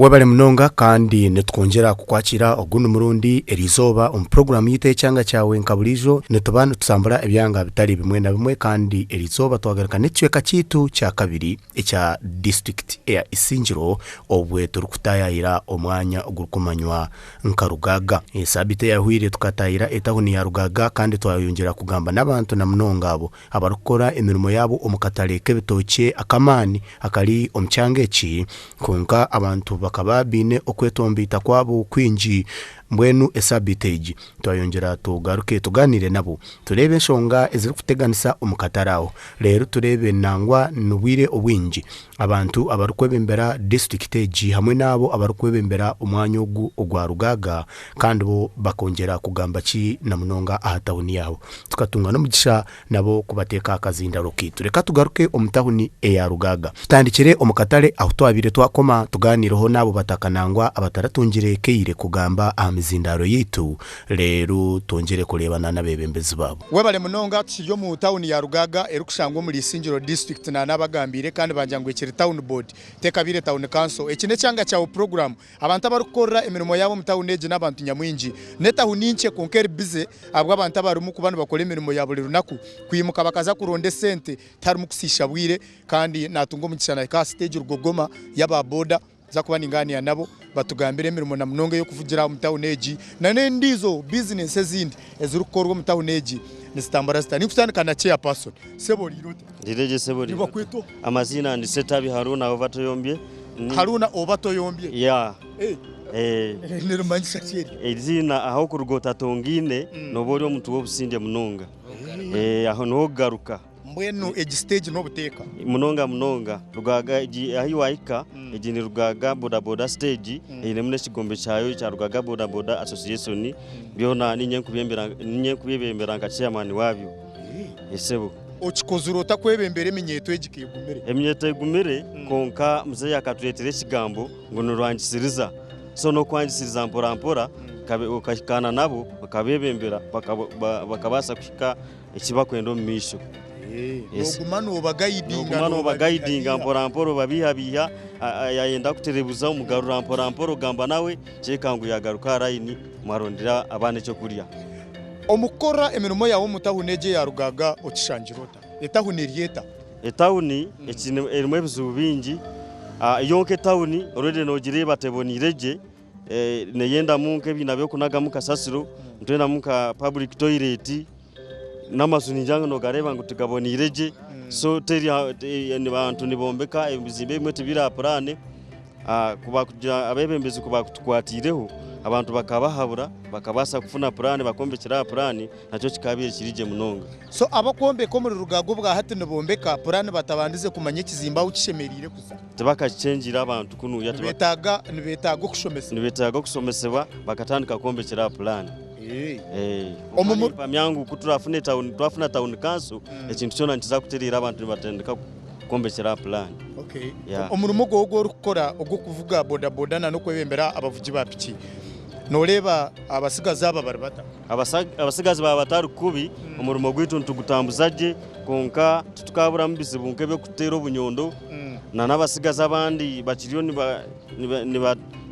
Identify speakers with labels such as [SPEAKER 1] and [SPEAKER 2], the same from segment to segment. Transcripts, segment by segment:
[SPEAKER 1] Webale munonga kandi nitwongyera kukwakira ogundi murundi eriizooba omu puroguraamu yaitu ey'ekyanga kyawe. Nka buriijo nituba nitutambura ebyanga bitari bimwe na bimwe kandi eriizooba twagaruka n'ekicweka kyaitu kyakabiri ekya disiturikiti eya Isingiro obwe turikutaayaayira omwanya ogurikumanywa nka Rugaaga. Esaabiiti eyahweire tukataayira etawuni ya Rugaaga kandi twayongyera kugamba n'abantu na munonga abo abarikukora emirimo yaabo omu katare k'ebitookye ak'amaani akari omu kyanga eki. Kwonka abantu bakaba baine okwetomboita kwabo kwingi. Mbwenu esaabiiti egi twayongyera tugaruke tugaaniire nabo tureebe enshonga ezirikuteganisa omu katare aho reero tureebe nangwa n'obwire obwingi abantu abarikwebembera disiturikiti egi hamwe n'abo abarikwebembera omwanya ogu ogwa Rugaaga kandi bo bakongyera kugamba ki na munonga aha tawuni yaabo. Tukatunga n'omugisha nabo kubateeka aha kazindaro kaitu. Reka tugaruke omu tawuni eya Rugaaga. Tutandikire omu katare ahu twabaire twakoma tugaaniireho n'abo bataka nangwa abataratungire kaire kugamba aha mizindaaro yaitu reero twongyere kureebana n'abeebembezi baabo.
[SPEAKER 2] Webale munonga tukiri omu tawuni ya Rugaaga erikushangwa omuri Isingiro district nanabagambiire kandi bangira ngu ekiri town board tekabaire town council. Eki nekyanga kyawe program. Abantu abarikukorera emirimo yaabo omu tawuni egi n'abantu nyamwingi. N'etawuni nkye kwonka eri bize ahabw'abantu abarimu kuba nibakora emirimo ya buri runaku. Kwimuka bakaza kuronda esente tiharimu kusiisha bwire kandi natunga omugisha nahika aha siteegi rugogoma y'aba boda nza kuba ningaaniira nabo batugambire emirimo na munonga ey'okuvugira omu tawuni egi n'endiijo bizinesi ezindi ezirikukorwa omu tawuni egi nizitambura zita. Ninkutandika na chairperson. Sebo oriire ota?
[SPEAKER 3] Ndiire gye sebo oriire ota?
[SPEAKER 2] Nibakweta oha?
[SPEAKER 3] Amaziina ndi Setabi Haruna Obatoyombye.
[SPEAKER 2] Haruna Obatoyombye?
[SPEAKER 3] Yeah.
[SPEAKER 2] Eh. Nirimanyisa ki eryo?
[SPEAKER 3] Eiziina aho okuruga otatongaine nooba ori omuntu w'obusingye munonga. Aho niho okugaruka.
[SPEAKER 2] Mbwenu egi siteegi n'obuteeka?
[SPEAKER 3] Munonga munonga. Rugaaga egi ahi waahika, egi ni Rugaaga Boda Boda siteegi, einemu n'ekigombe kyayo ekya Rugaaga Boda Boda Association, byona niinye nkubyebembera nka chairman waabyo. Sebo.
[SPEAKER 2] Okikozire ota kwebembera eminyeeto egi ka egumire?
[SPEAKER 3] Eminyeeto egumire kwonka muzeeyi akatureetera ekigambo ngu nirwangisiriza. So n'okwangisiriza mpora mpora okahikaana nabo okabeebembera bakabaasa kuhika eki barikwenda omu maisho.
[SPEAKER 2] Nooguma noobagayidinga.
[SPEAKER 3] Nooguma noobagayidinga mpora mpora obabiihabiiha, yaayenda kuterebuza omugarura mpora mpora ogamba nawe kyeka ngu yaagaruka aha rayini mwarondera abaana eky'okurya.
[SPEAKER 2] Omu kukora emirimo yaawe omu tawuni egi eya Rugaaga okishangire ota? Etawuni eri eta?
[SPEAKER 3] Etawuni erimu ebizibu bingi. Yo nk'etawuni already noogireeba teboniire gye, neyendamu nk'ebiina by'okunagamu kasasiro, nitwendamu nka public toilet, n'amaju ningira ngu noogareeba ngu tigaboniire gye, so teri abantu nibombeka ebizimbe ebimwe tibiri aha puraani. Abeebembezi ku baakutukwatiireho abantu bakabahabura bakabaasa kufuna puraani bakombekyera aha puraani nakyo kikaabaire kiri gye munonga.
[SPEAKER 2] So abakwombeka omuri Rugaaga obwa hati nibombeka puraani batabandize kumanya ekizimbe ahu kishemereire kuza?
[SPEAKER 3] Tibakakichengiire abantu kunuya.
[SPEAKER 2] Nibetaaga nibeetaaga okushomesibwa.
[SPEAKER 3] Nibetaaga okushomesibwa bakatandika kwombekyera aha puraani. Nimpamya ngu ku turaafune tawuni twafuna tawuni kanso ekintu kyona nikiza kutereera abantu nibatandika kwombekyera aha puraani.
[SPEAKER 2] Omurimo gwawe ogu orikukora ogw'okuvuga bodaboda n'okwebembera abavugi ba piki, nooreeba abatsigazi aba bari bata?
[SPEAKER 3] Abatsigazi baaba batari kubi, omurimo gwaitu nitugutambuza gye kwonka titukaburamu bizibu nk'eby'okuteera obunyondo n'abatsigazi abandi bakiriyo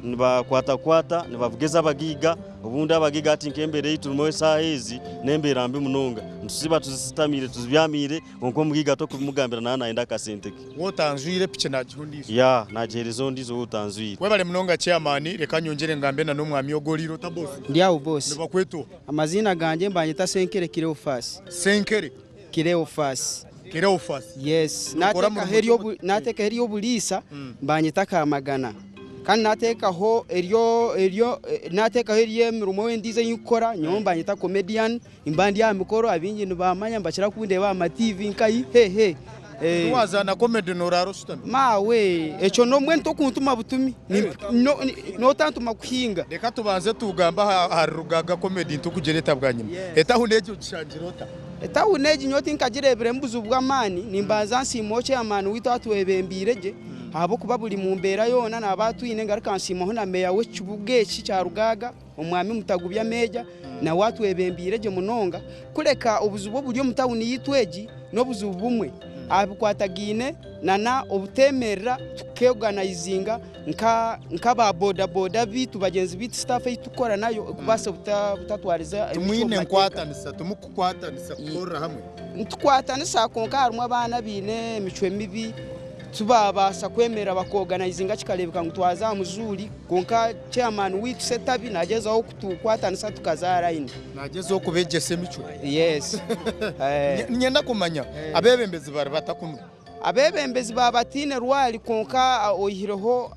[SPEAKER 3] nibakwatakwata nibavuga ez'abagaiga. Obundi abagaiga hati nk'embeera ei turimu eshaaha ezi n'embeera mbi munonga. Nituziba tuzisitamiire tuzibyamiire Kwonka omugaiga tokubimugambira naaba nayenda akasente ke.
[SPEAKER 2] Wotanzwire piki nagiha ondiijo.
[SPEAKER 3] Yeah nagihereza ondiijo ou otanzwire.
[SPEAKER 2] Webale munonga chairman, reka nyongyere ngambe na n'omwami ogu oriire ota boss?
[SPEAKER 4] Ndi aho boss.
[SPEAKER 2] Nibakweta oha?
[SPEAKER 4] Amaziina gangye mbanyeta Senkere Cleophas.
[SPEAKER 2] Senkere?
[SPEAKER 4] Cleophas.
[SPEAKER 2] Cleophas.
[SPEAKER 4] Yes.
[SPEAKER 2] Nokora murimo ki?
[SPEAKER 4] Nateekaho ery'oburiisa mbanyeta Kamagana. Kandi nateekaho eryo eryo nateekaho ery'emirimo endiijo ei nkukora nyowe mbanyeta comedian. Nimba ndi aha mikoro abaingi nibamanya nibakira kundeeba aha ma TV nkahi he he.
[SPEAKER 2] Ti wazaana comedy noraara oshutami?
[SPEAKER 4] Maawe ekyo mbwenu tokuntuma butumi notantuma kuhinga.
[SPEAKER 2] Reka tubanze tugambe ahari Rugaaga comedy nitukugyereta bwanyima. Etawuni egi ogishangire ota?
[SPEAKER 4] Etawuni egi nyowe tinkagireebiremu buzibu bw'amaani, nimbanza nsiimaho chairman waitu atwebembeire gye ahabw'okuba buri mu mbeera yoona naaba atwine ngaruka nsiimaho na meeya w'ekibuga eki kya Rugaaga. Omwami Mutagubya Meeja nawe atwebembeire gye munonga kureka obuzibu oburi omu tawuni yaitu egi n'obuzibu bumwe. Aha bikwatagaine na obuteemerera tukeoganizinga nk'aba boda boda baitu bagyenzi baitu staff ei turikukora nayo kubaasa butatwariza emicwe omu
[SPEAKER 2] Timwine
[SPEAKER 4] mateeka.
[SPEAKER 2] nkwatanisa, timurikukwatanisa kukorera hamwe?
[SPEAKER 4] Nitukwatanisa kwonka harimu abaana abaine emicwe mibi tibabaasa kwemerera bakoganizinga kikareebeka ngu twaza aha muzuuri kwonka chairman waitu Setabi nagyezaho kutukwatanisa tukaza aha line.
[SPEAKER 2] Nagyezaho kubegyesa emicwe.
[SPEAKER 4] Yes.
[SPEAKER 2] Niinyenda kumanya abeebembezi bari bata kunu?
[SPEAKER 4] Abeebembezi baaba bataine rwari kwonka oihireho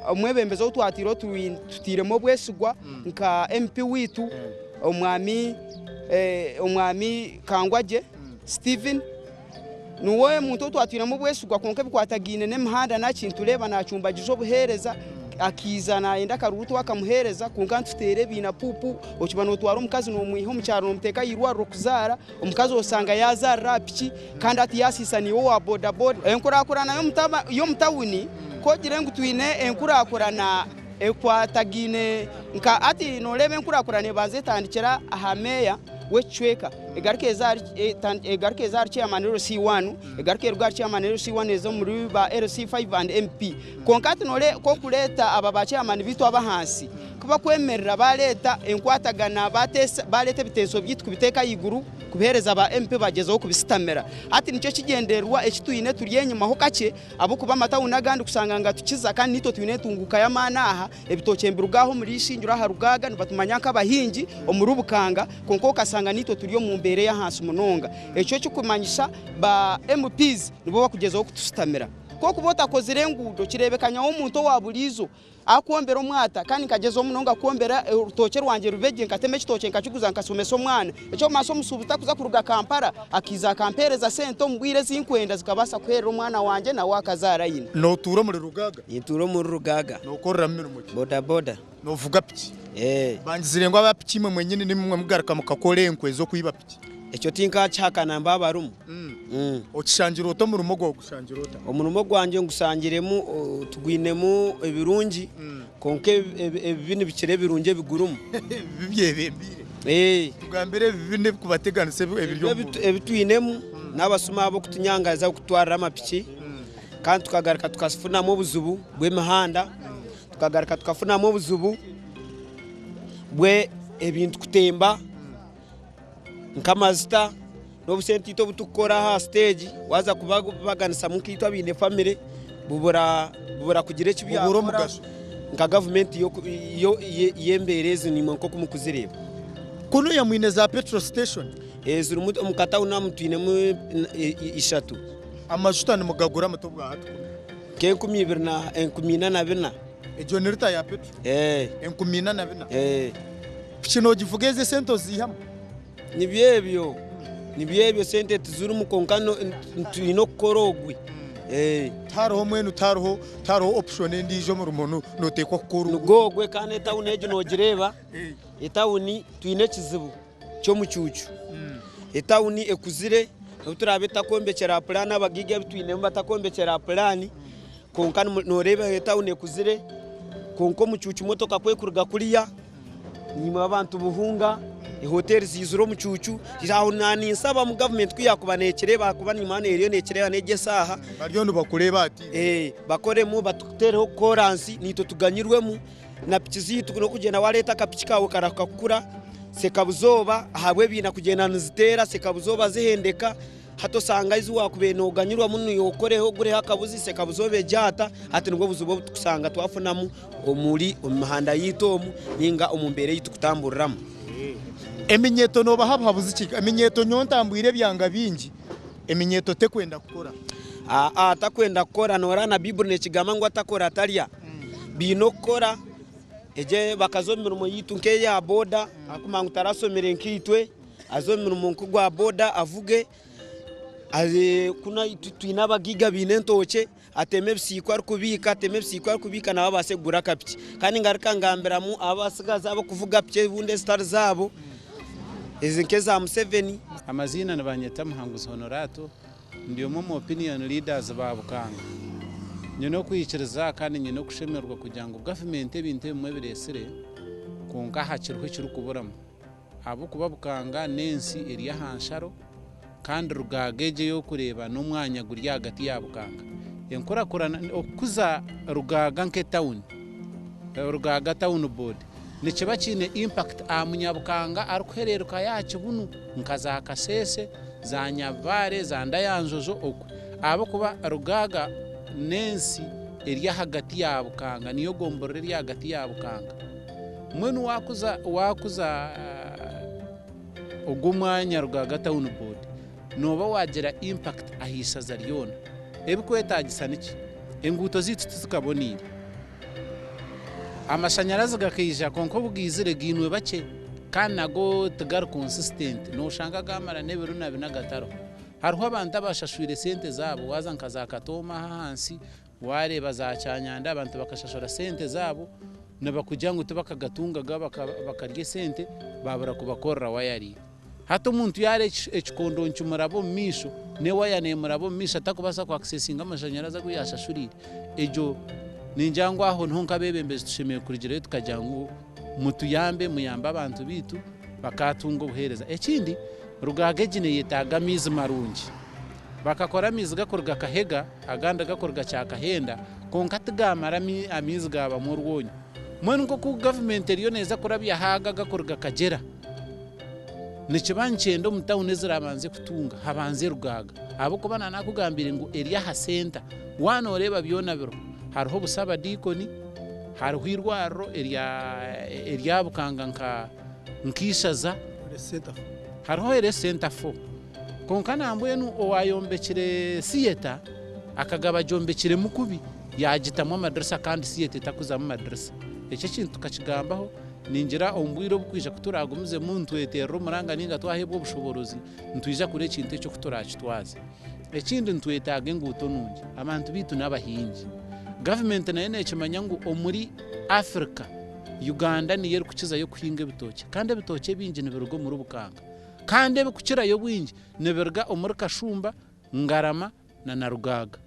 [SPEAKER 4] omwebembezi ou twataireho tutairemu obwesigwa nka MP waitu omwami omwami Kangwagye Stephen niwe muntu ou twatairemu obwesigwa kwonka ebikwatagaine n'emihanda naki nitureeba nacumbagiza obuheereza akaija nayenda akaruru twakamuheereza kwonka nituteera ebiina pupu okiba notwara omukazi nomwiha omu kyaro nomuteeka aha irwariro kuzaara Omukazi osanga yaazaarira aha piki kandi hati yaasiisa naiwe owa bodaboda. Enkurakurana y'omu tawuni ku ogire ngu twine enkurakurana ekwatagaine nka hati nooreeba enkurakurana ebanza etandikira aha meeya w'ekicweka egaruka egaruka eza ahari chairman LC1 egaruka eruga ahari chairman LC1 eza omuri ba LC5 and MP. Kwonka hati noreeba ku orikureeta aba ba chairman baitu ab'ahansi Ku bakwemerera baareeta enkwatagana, baareeta ebiteeso byaitu kubiteeka ahaiguru kubiheereza ba MP bagyezaho kubisitamira. Hati nikyo kigyendererwa eki twine turi enyimaho kakye ahabw'okuba amatawuni agandi kushanga nigatukiza kandi naitwe twine entunguuka y'amaani aha. Ebitookye nibiruga aha omuri Ishingiro aha Rugaaga nibatumanya nk'abahingi omuri Bukanga kwonka okashanga naitwe turi omu mbeera ey'ahansi munonga. Ekyo ekirikumanyisa ba MPs nibo barikugyezaho kutusitamira. Ku orikuba otakozire enguudo kireebeka nyowe omuntu owa buriijo Akwombera omwata kandi nkagyezaho munonga kwombera orutookye rwangye rube gye nkatema ekitookye nkakiguza nkashomesa omwana. Eky'omu maisho omushuubuzi takuza kuruga Kampala akaija akampeereza sente omu bwire ezi nkwenda zikabaasa kuheerera omwana wangye nawe akazaara aine.
[SPEAKER 2] Notuura omuri Rugaaga?
[SPEAKER 5] Nintuura omuri Rugaaga.
[SPEAKER 2] Nokoreramu mirimo ki?
[SPEAKER 5] Bodaboda.
[SPEAKER 2] Novuga piki?
[SPEAKER 5] Ee.
[SPEAKER 2] Bangizire ngu aba piki imwe mwenyini nimwe mugaruka mukakora enkwe z'okwiba piki.
[SPEAKER 5] Ekyo tinkakihakana mba abarimu.
[SPEAKER 2] Okishangire ota omurimo gwawe ogushangire ota?
[SPEAKER 5] Omurimo gwangye ngushangiremu tugwinemu ebirungi kwonka ebibi nibikira ebirungi ebigurimu.
[SPEAKER 2] Ebibi byebembeire. Tugambire ebibi n'ebikubateganisa ebiri omu murimo.
[SPEAKER 5] Ebi twinemu n'abasuma ab'okutunyangaza kututwarira amapiki kandi tukagaruka tukafunamu obuzibu bw'emihanda, tukagaruka tukafunamu obuzibu bw'ebintu kutemba. Nk'amazita n'obusente itwe obu turikukora aha siteegi waaza kubaganisamu nkaitwe abaine famire bubura kugira eki byakora nka gavumenti y'embeera ezi naimwe nk'oku murikuzireeba.
[SPEAKER 2] Kunuya mwine za petrol station?
[SPEAKER 5] Zirimu omu katawuni amu twinemu ishatu.
[SPEAKER 2] Amajuta nimugagura muta obwahati kunu?
[SPEAKER 5] Nk'enkumi ibiri na enkumi ina na bina.
[SPEAKER 2] Egyo ni rita ya petrol? Enkumi ina na bina. Piki noogivuga ezi esente oziihamu?
[SPEAKER 5] Nibyo ebyo, nibyo ebyo sente tizirimu kwonka twine okukora ogwe.
[SPEAKER 2] Tihariho mbwenu tihariho tihariho option endiijo omurimo nooteekwa kukora ogwe.
[SPEAKER 5] Nigwo ogwe kandi etawuni egi noogireeba, etawuni twine ekizibu ky'omucuucu. Etawuni ekuzire nobu turaabe tutakwombekyera aha puraani abagaiga abu twinemu batakwombekyera aha puraani kwonka nooreeba etawuni ekuzire kwonka omucuucu motoka ku erikuruga kuriya Naimwe abantu buhunga, ehoteeri ziizire omucuucu. Aho naaninsaba mu gavumenti ku yaakuba neekireeba ahakuba niimanya eriyo neekireeba n'egi esaaha.
[SPEAKER 2] Bariyo nibakureeba aha tiivi.
[SPEAKER 5] Bakoremu batuteereho kooransi naitwe tuganyirwemu na piki zaitu n'okugyenda waareeta akapiki kaawe karahuka kukura sekabuzooba ahabw'ebiina kugyenda niziteera sekabuzooba zihendeka. Hati osanga ezi wakubaire noganyirwamu niiwe okoreho ogureho akabuzi sekabuzi obe gyata hati nibwo buzibu obu tukusanga twafunamu omuri omu mihanda yaitu omu ninga omu mbeera ei tukutamburiramu.
[SPEAKER 2] Eminyeeto noobaha buhabuzi ki? Eminyeeto nyowe ntambwire ebyanga bingi, eminyeeto tekwenda kukora.
[SPEAKER 5] Aa takwenda kukora noreeba na Baiburi nekigamba ngu atakora tarya. Baine okukora egye bakaza omu mirimo yaitu nk'eya boda ahakuba ngu tarasomire nkaitwe. Aze omu murimo nk'ogwa boda avuge, kunu twine abagaiga baine entookye, ateme ebisiika arikubiika, ateme ebisiika arikubiika nawe abaase kugura akapiki. Kandi ngaruka ngambiramu abatsigazi abarikuvuga piki obundi ezitari zaabo, ezi nk'eza Museveni.
[SPEAKER 6] Amaziina nibanyeta Muhanguzi Honorato, ndi omwe omu opinion leaders ba Bukanga. Nyine okwikiriza kandi nyine okushemererwa kugira ngu gavumenti ebintu ebimwe ebireetsire kwonka hakiriho ekirikuburamu. Ahabw'okuba Bukanga n'ensi eri aha nsharo. Kandi Rugaaga egyo ei orikureeba n'omwanya guri ahagati ya Bukanga. Enkurakurana, okukuza Rugaaga nk'etawuni, Rugaaga Town Board, nikiba kiine impact aha munyabukanga arikuhereerukayo aha kibunu nka za Kasese, za Nyabibaare, za Ndayanjojo okwe. Ahabw'okuba Rugaaga n'ensi eri ahagati ya Bukanga, niyo gomborora eri ahagati ya Bukanga. Mbwenu waakuza waakuza Ogwo omwanya Rugaaga Town Board nooba waagira impact aha ishaza ryona. Ebikwetaagisa niki? Enguuto zaitu tizikaboneire. Amashanyarazi gakaija kwonka obu gaizire gainwe bakye kandi nago tigari consistent nooshanga gaamara n'ebiro na bina gatariho. Hariho abantu abashashwire sente zaabo waaza nka za Katooma aha ahansi Waareeba za Kyanyanda abantu bakashashura sente zaabo nibakugira ngu tibakagatungaga bakarya esente baabura kubakorera wayaringi. Hati omuntu yareeba ekikondo nikimuraba omu maisho n'ewaya nemuraba omu maisho atakubaasa ku akisesinga amashanyarazi agu yashashuriire, egyo ningira ngu aho niho nk'abeebembezi tushemereire kurugirayo tukagira ngu mutuyambe muyambe abantu baitu bakaatunga obuheereza. Ekindi Rugaaga egi neyetaaga amaizi marungi. Bakakora amaizi gakuruga Kahega agandi gakuruga Kyakahenda kwonka tigamara amaizi gabamu orwonyo. Mbwenu nkoku gavumenti eriyo neza kurabyaho aga agakuruga Kagyera, nikiba nikyenda omu tawuni ezirabanze kutunga habanze Rugaaga ahabw'okuba nanakugambiire ngu eri aha senta. Waaba noreeba byona biriho, hariho obusabadiikoni, hariho eirwariro erya Bukanga nka ishaza, hariho Health Centre 4. Kwonka nambwenu owaayombekire siyeta akagaba agyombekiremu kubi yaagitamu amadirisa kandi siyeta etakuzamu madirisa. Ekyo ekintu tukakigambaho, ningira omu bwire oburikwija ku turaagumizemu nitweteerera omuranga nainga twaheebwa obushoboorozi, nitwija kureeba ekintu ekyo oku turaakitwaze. Ekindi nitwetaaga enguuto nungi. Abantu baitu n'abahingi. Gavumenti nayo neekimanya ngu omuri Africa, Uganda niyo erikukizayo kuhinga ebitookye kandi ebitookye ebingi nibiruga omuri Bukanga. Kandi ebikukirayo obwingi nibiruga omuri Kashumba, Ngarama na Narugaaga.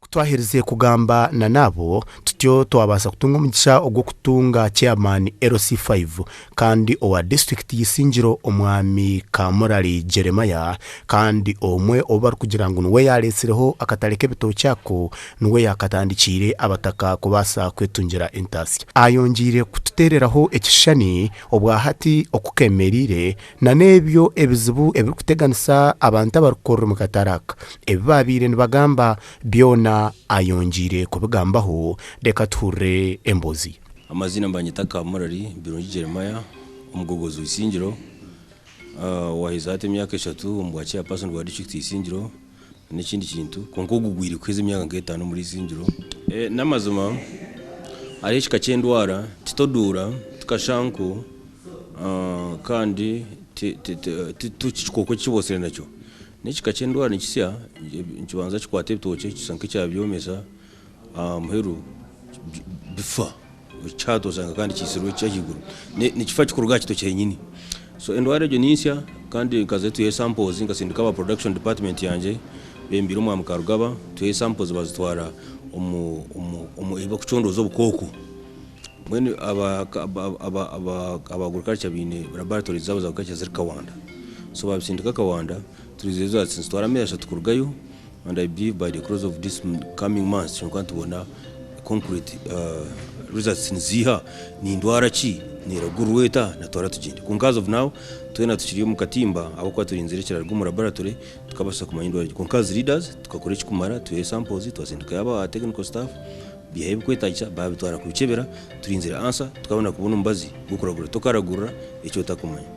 [SPEAKER 1] Ku twaherize kugamba na n'abo, tutyo twabaasa kutunga omugisha ogw'okutunga Chairman LC5 kandi owa disiturikiti y'Isingiro Omwami Kamurari Jeremiah kandi omwe ou barikugira ngu niwe yaaretsireho akatare k'ebitookye ako niwe yaakatandikiire abataka kubaasa kwetungira entaasya. Ayongyeire kututeereraho ekishushani obwahati oku keemereire na n'ebyo ebizibu ebirikuteganisa abantu abarikukorera omu katare aka. Ebi baabaire nibagamba byona ayongyeire kubigambaho. Reka tuhurire emboozi ye.
[SPEAKER 7] Amaziina nibanyeta Kamurari Birungi Jeremiah, omugogozi wa Isingiro, owaheza hati emyaka eshatu omu bwa chairperson bwa district ya Isingiro n'ekindi kintu kwonka ogu gwire kuheza emyaka nk'etaano omuri Isingiro. N'amazima hariho ekika ky'endwara titoduura, tikashanku kandi tikikooko ekibosire nakyo. N'ekika ky'endwara nikisya nikibanza kikwata ebitookye kishusha nk'ekyabyomesa aha muheru bifa kyahati oshanga kandi kiitsirwe ahaiguru. Nikifa kikuruga aha kitookye henyini. So endwara egyo ni nsya kandi nkaza twihayo samples nkasindika aba production department yangye bembiire omwa Mukarugaba twihayo samples bazitwara omu omu ei barikucondooza obukooko. Mbwenu aba aba agriculture baine laboratories zaabo za agriculture ziri Kawanda. So babisindika Kawanda turizeyo nizitwara ameezi ashatu kurugayo. And I believe by the close of this coming months twine nitubona concrete results niziiha, nindwara ki, neragurwa eta, natwara tugyende. Kwonka as of now twena tukiri omu katimba ahabw'okuba turinzire ekiraruga omu laboratory tukabaasa kumanya endwara egyo. Kwonka as leaders tukakora ekikumara twihayo samples twasindikayo aba technical staff biihayo ebirikwetaagisa baabitwara kubikyebera turinzire answer tukabona kubona omubazi gw'okuragura. Tokaragurira eki otakumanya.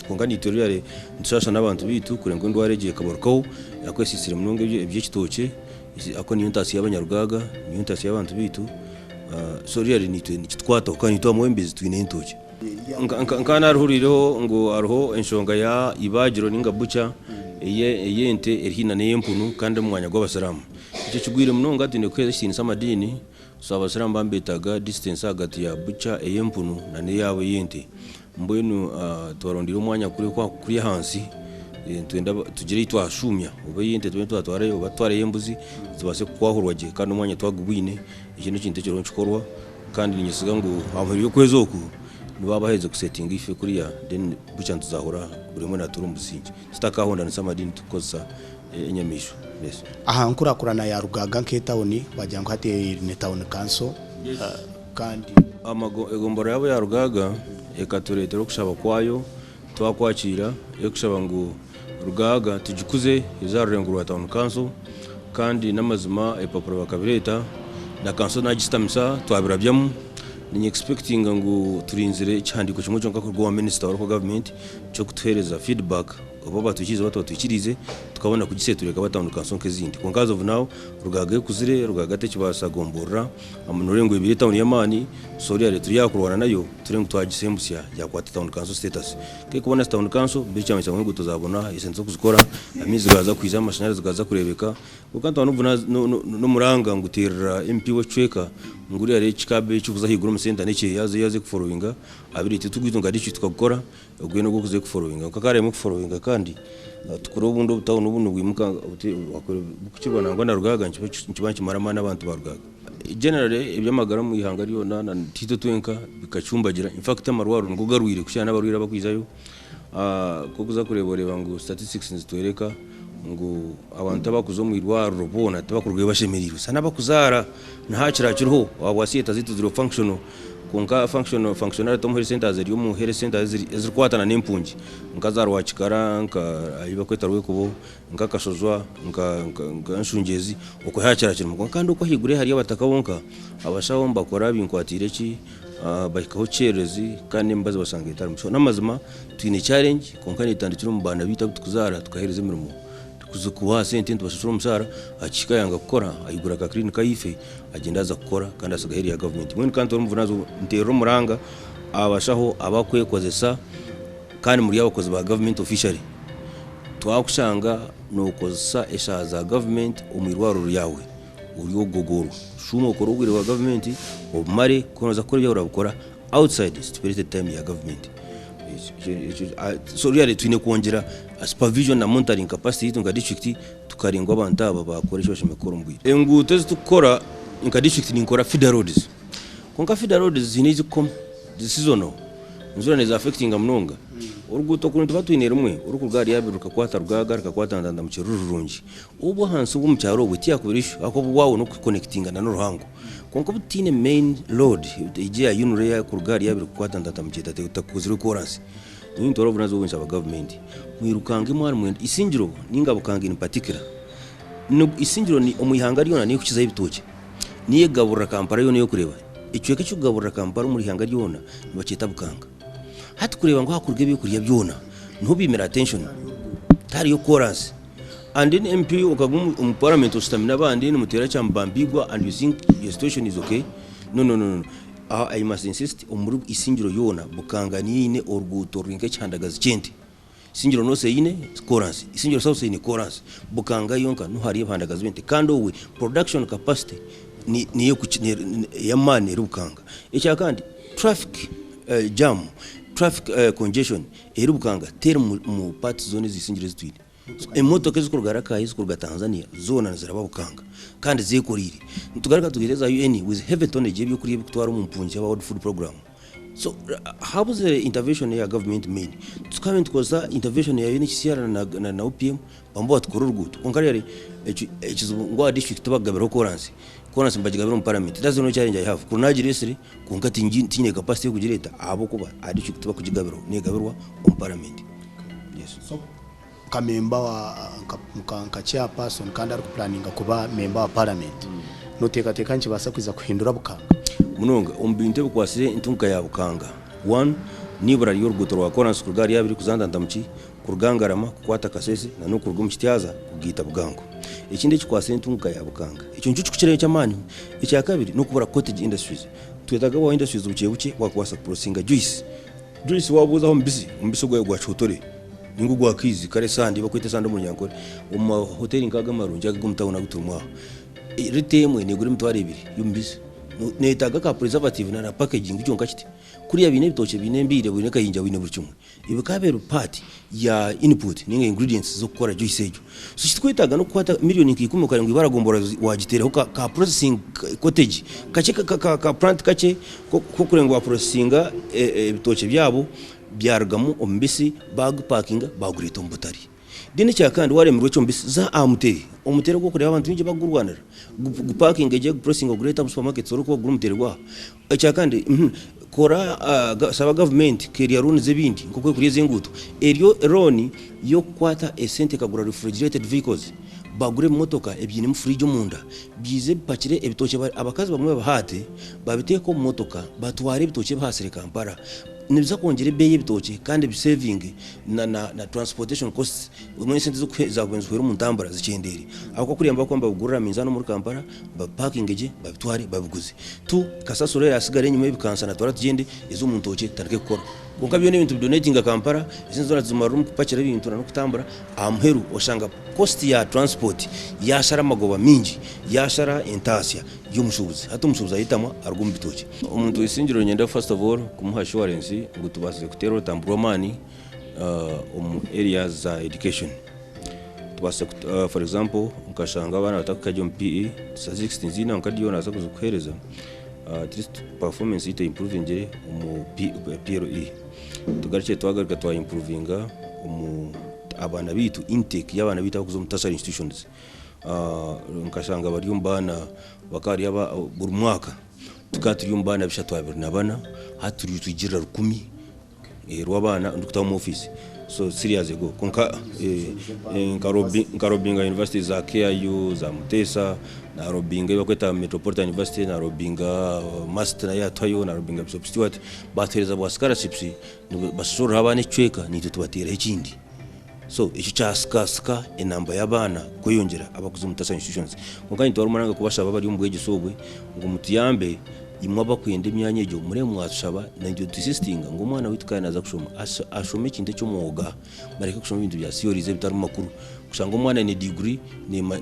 [SPEAKER 7] Kwonka naitwe really nitushasha n'abantu baitu kureba ngu endwara egi ekabarukaho ahakuba esiisire munonga eby'ekitookye ahakuba niyo ntaasya y'abanyarugaaga, niyo ntaasya y'abantu baitu. So really nitwe nikitukwataho kandi nitwe abamwebembezi twine entookye. Nka narihuriireho ngu hariho enshonga ya ibaagiro ninga butcher ey'ente eri haihi na n'ey'empunu kandi omu mwanya gw'abasiraamu. Ekyo kigwire munonga twine kuheereza ekitiinisa amadiini so abasiraamu baba nibetaaga distance ahagati ya butcher ey'empunu na n'eyaabo ey'ente. Mbwenu twarondeire omwanya kuri ahansi nitwenda tugire ei twashuumya oba ey'ente tube twatwarayo oba tutware ey'embuzi zibaase kukwahurwa gye kandi omwanya twagubwine. Ekyo n'ekintu ekiriho nikikorwa kandi niinyesiga ngu aha muheru y'okwezi oku nibaba baherize kusetinga ife kuriya then bukya nituzahura buri omwe natuura omu busingye tutakahondanisa amadiini turikukozesa enyamaishwa. Yes.
[SPEAKER 1] Aha nkurakurana ya Rugaaga nk'etawuni wagira ngu hati eri ni tawuni kanso kandi.
[SPEAKER 7] Egombolola yaabo ya Rugaaga ekatureetera okushaba kwayo twakwakiira erikushaba ngu Rugaaga tugikuze eze aha rurengo rwa tawuni kanso kandi n'amazima ebipapura bakabireeta na kanso nagisitamisa twabirabyamu. Ninye expectinga ngu turinzire ekihandiiko kimwe kyonka kuruga owa minisita wa local government ky'okutuheereza feedback oba batwikiriize oba tibatwikiriize tukabona kugiseetura ekaba tawuni kanso nk'ezindi. Kwonka as of now Rugaaga ekuzire, Rugaaga tekibaasa gomborora Noreeba ngu ebaire etawuni y'amaani so really turi aha kurwana nayo turebe ngu twagisembusya yakwata tawuni kanso status. Ku erikubona tawuni kanso beitu kyamanyisa ngu enguuto zabona esente z'okuzikora, amaizi gaaza kwija, amashanyarazi gaaza kureebeka. Kwonka nituba n'omuranga ngu teerera MP w'ekicweka ngu really ekikaaba ekirikuza ahaiguru omu senta n'ekye yaza yaza kuforowinga abire itwe ogwaitu nka disiturikiti tukagukora ogwe n'ogw'okuza kuforowinga. Kwonka karemwe kuforowinga kandi tukore obundi obutawuni obu nibwimuka bukukirwa nangwa na Rugaaga nikiba nikimara amaani abantu ba Rugaaga. Generally eby'amagara omu ihanga ryona na titwe twenka bikacumbagira in fact amarwariro nigo garwire kukira n'abarwaire abakwijayo. Ku orikuza kureeba oreeba ngu statistics nizitworeka ngu abantu abakuza omu irwariro boona tibakurugayo bashemereirwe. Shana abakuzaara nihakira hakiriho ahabwa theatre zaitu ziriho functional kwonka functional functionality omu health centres eri omu health centres ezirikukwatana n'empungi nka za Rwakikara nka ahi barikweta Rwekubo. Nka Kashojwa, nka nka Nshungyezi, okwo haakira kirimu. Kwonka kandi okwo ahaiguru hariyo abataka bonka, abashaho nibakora binkwatiire ki, bahikaho kyererezi kandi n'emibazi bashanga etarimu. So n'amazima twine challenge kwonka neetandikira omu baana baitu abu turikuzaara tukaheereza emirimo. Tukuza kubaha sente nitubashashura omushaara, akihika ayanga kukora, aigura ka clinic ahaifo agyenda aza kukora kandi atsigaho eri eya gavumenti. Mbwenu ka ntoore obuvunaanizibwa nteerere omuranga abashaho abakwekozesa kandi muri abakozi ba gavumenti officially. Twakushanga nokozesa eshaaha za gavumenti omu irwariro ryawe, ori ogogorwa. Shuuma okore obwire bwa gavumenti obumare, ku orikuza kukora ebyawe orabikora outside stipulated time ya gavumenti. So really twine kwongyera supervision na monitoring capacity yaitu nka disiturikiti tukarinda ngu abantu aba baakora eki bashemereire kukora omu bwire. Enguuto ezi turikukora nka disiturikiti ninkora feeder roads, kwonka feeder roads ziine ei zirikukoma, zi seasonal. Enjura neeza affectinga munonga. Oruguuto kuri nituba twine rumwe orurikuruga ahari Abiri rukakwata Rugaaga rukakwata Ntandamukye ruri rurungi. Obwo ahansi obw'omu kyaro obwo tiyakubire issue ahakuba obwo bwabona okuconnectinga na n'oruhango. Kwonka obu tutaine main road egi eya UNRA eyakuruga ahari Abiri kukwata Ntandamukye etakozirwe koransi. Nyowe nintwara obuvunanizibwa obu nshaba gavumenti mwirukange mwaba nimwenda Isingiro ninga Bukanga in particular. Isingiro omu ihanga ryona niyo erikukizayo ebitookye. Niyo egaburira Kampala yoona ey'okureeba. Ekicweka ekirikugaburira Kampala omuri ihanga ryona nibakyeta Bukanga. Hati kureeba ngu ahakuruga ebyokurya byona niho baimire attention tihariyo koransi. And then MP okaguma omu parliament oshutami n'abandi nimuteera kyamubambigwa and you think your situation is okay? No no no no I must insist omuri Isingiro yoona Bukanga niyo eine oruguuto ruri nk'ekihandagazi ky'ente. Isingiro North eine koransi, Isingiro South eine koransi, Bukanga yonka niho hariyo ebihandagazi by'ente kandi obwe production capacity niyo ey'amaani eri Bukanga. Ekyakandi traffic jam, traffic congestion eri Bukanga teri mu parts zoona eza Isingiro ezi twine. Emotoka ezirikuruga Rakai, ezirikuruga Tanzania zoona niziraba Bukanga kandi zekoreire. Nitugaruka tugaita eza UN with heavy tonnage y'ebyokurya ebirikutwara omu mpungi aba World Food Programme. So habuze intervention ya government main tukabe nitukozesa intervention ya UNHCR na OPM bamwe batukora oruguuto kwonka really ekizibu ngu aha district tibakugabiraho koransi, koransi nibagigabira omu parliament that's the only challenge I have kuri nagiresire kwonka tinyine capacity yokugireta ahabwokuba aha district tibakugigabiraho negabirwa omu parliament. Yes.
[SPEAKER 1] So nka member wa nka chairperson kandi arikupulaninga kuba member wa parliament, noteekateeka nikibaasa kwija kuhindura Bukanga?
[SPEAKER 7] Munonga omu bintu ebikwatsire entunguka ya Bukanga, one n'eibura ry'oruguuto rwa koransi kuruga ahari Abiri kuza Ntantamuki, kuruga Ngarama kukwata Kasese na n'okuruga omu Kityaza kugaita Bugango. Ekindi ekikwasire entunguka ya Bukanga, ekyo nikyo kirikukirayo eky'amaani. Ekyakabiri n'okubura cottage industries. Twetaaga bwa industries bukye bukye bwakubaasa kuprocessinga juice. Juice wabuuzaho omubisi, omubisi ogwa gwa kihotore ninga ogwa kiizi kare esande ei barikweta esande omu runyankore, omu mahoteri nk'ago amarungi ago ag'omu tawuni agu turimu aha, rita emwe neegura emitwaro ebiri y'omubisi. Neetaaga ka preservative na packaging kyonka kiti. Kuriya baine ebitookye baine embiire baine kayinja baine buri kimwe. Ebyo bikaba biri part ya input ninga ingredients z'okukora juice egyo. So ekiturikwetaaga n'okukwata million nka ikumi okareba ngu ibara gombolola wagiteeraho ka ka processing cottage kakye ka ka plant kakye k'okureba ngu wa processinga ebitookye byabo byarugamu omubisi bagupakinga bagureeta omu butare. Then ekyakandi waremirwa ekyo omubisi za aha muteeri, omuteeri ogu orikureeba abantu baingi barikugurwanira gupakinge gye oguprocessinge ogureete omu supermarkets orikuba guri omuteeri gwaho. Ekyakandi kora shaba gavumenti kerya looni z'ebindi nk'oku erikurya ez'enguuto eryo looni y'okukwata esente ekagura refrigerated vehicles bagure ebimotoka ebyinemu fridge omunda biize bipakire ebitookye abakazi bamwe babihaate babiteeke omu motoka batware ebitookye ebihaasire Kampala nibiza kwongyera ebeeyi y'ebitookye kandi bisevinge na na transportation costs mbwenu esente ezaakubaire nizihwera omu ntambura zikyendeere ahabw'okuba kuriya nibakuba nibabigurira aha minzaani omuri Kampala babipakinge gye babitware babiguze. Tu kasasiro erasigara enyima y'ebikansa na twara tugyende eze omu ntookye tutandike kukora. Kwonka byona ebintu bidonetinga Kampala, esente zoona tuzimarira omu kupakira ebintu na n'okutambura, aha muheru oshanga cost ya transport yashara amagoba mingi, yashara entaasya y'omushuubuzi. Hati omushuubuzi ayetamwa aruga omu bitookye. Omuntu w'eisingiro niinyenda first of all kumuha assurance ngu tubaasize kuteera orutambi rw'amaani omu areas za education. Tubaasize for example nkashanga abaana batakuhika gye omu PE, statistics tinziine kwonka ndiyo naaza kuzikuheereza, at least performance yaitu eimpuruvingire omu PLE. Tugarukire twagaruka twa impuruvinga omu abaana baitu, intake y'abaana baitu abarikuza omu tertiary institutions. Nkashanga bari omu baana bakaba bari buri mwaka tukaba turi omu baana 324, hati turiyo nitwigirira 1000. Rw'abaana ndikutaho omu ofiisi so serious ago kwonka nka lobbyinga university za KIU za Muteesa na lobbyinga ei barikweta Metropolitan University na lobbyinga MUST nayo yatuhayo na lobbyinga Bishop Stuart batuheereza bwa scholarships nibashashuriraho abaana ekicweka naitwe tubateeraho ekindi so ekyo kyasikasika enamba y'abaana kweyongyera abarikuza omu tertiary institutions kwonka nitwara omuranga kubashaba abari omu bwegyese obwe ngu mutuyambe Imwe abakwenda emyanya egyo murebe mwatushaba naitwe nituinsistiinga ngu omwana waitu ku naaza kushoma ashome ekintu eky'omwoga bareke kushoma ebintu bya theories ebitarimu makuru. Kushanga omwana aine degree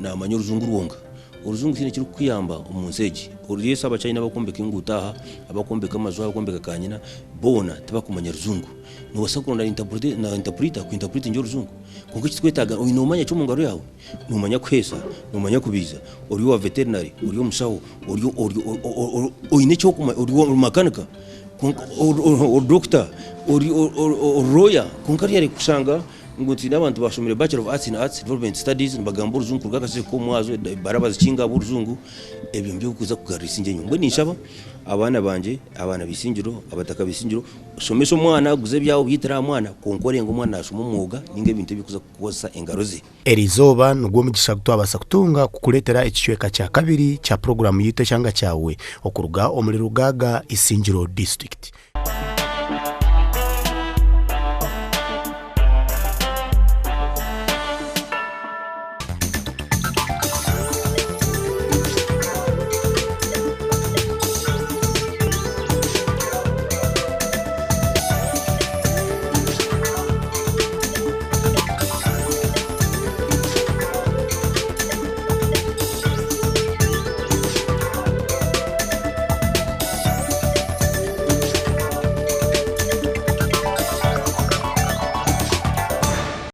[SPEAKER 7] naamanya orujungu rwonka. Orujungu tihaine ekirikukuyamba omu nsi egi. Yes abachina abakwombeka enguuto aha, abakwombeka amaju aha, abakwombeka kanyina boona tibakumanya rujungu. Noobaasa kuronda na interpreter ku interpretinga orujungu kwonka ekiturikwetaaga noomanya ki omu ngaro yaawe? Noomanya kuheesa, noomanya kubiiza, ori owa veterinary, ori omushaho, ori ori oine eki orikumanya, ori makanika, kwonka ori dokita, ori lawyer, kwonka hariya kushanga ngu twine abantu bashomire Bachelor of Arts in Arts Development Studies nibagamba orujungu kuruga akasheeshe k'omumwazo barabazikinga ahabw'orujungu, ebyo nibyo birikuza kugarura eisingye enyima. Mbwenu ninshaba abaana bangye, abaana b'eisingiro, abataka b'eisingiro, shomesa omwana, guza ebyawe obyitire aha mwana kwonka orenge omwana naashoma omwoga ninga ebintu ebirikuza kukozesa engaro ze.
[SPEAKER 1] Eri izooba nigwo mugisha gu twabaasa kutunga kukureetera ekicweka kya kabiri kya puroguraamu yaitu Ekyanga Kyawe okuruga omuri Rugaaga Isingiro District.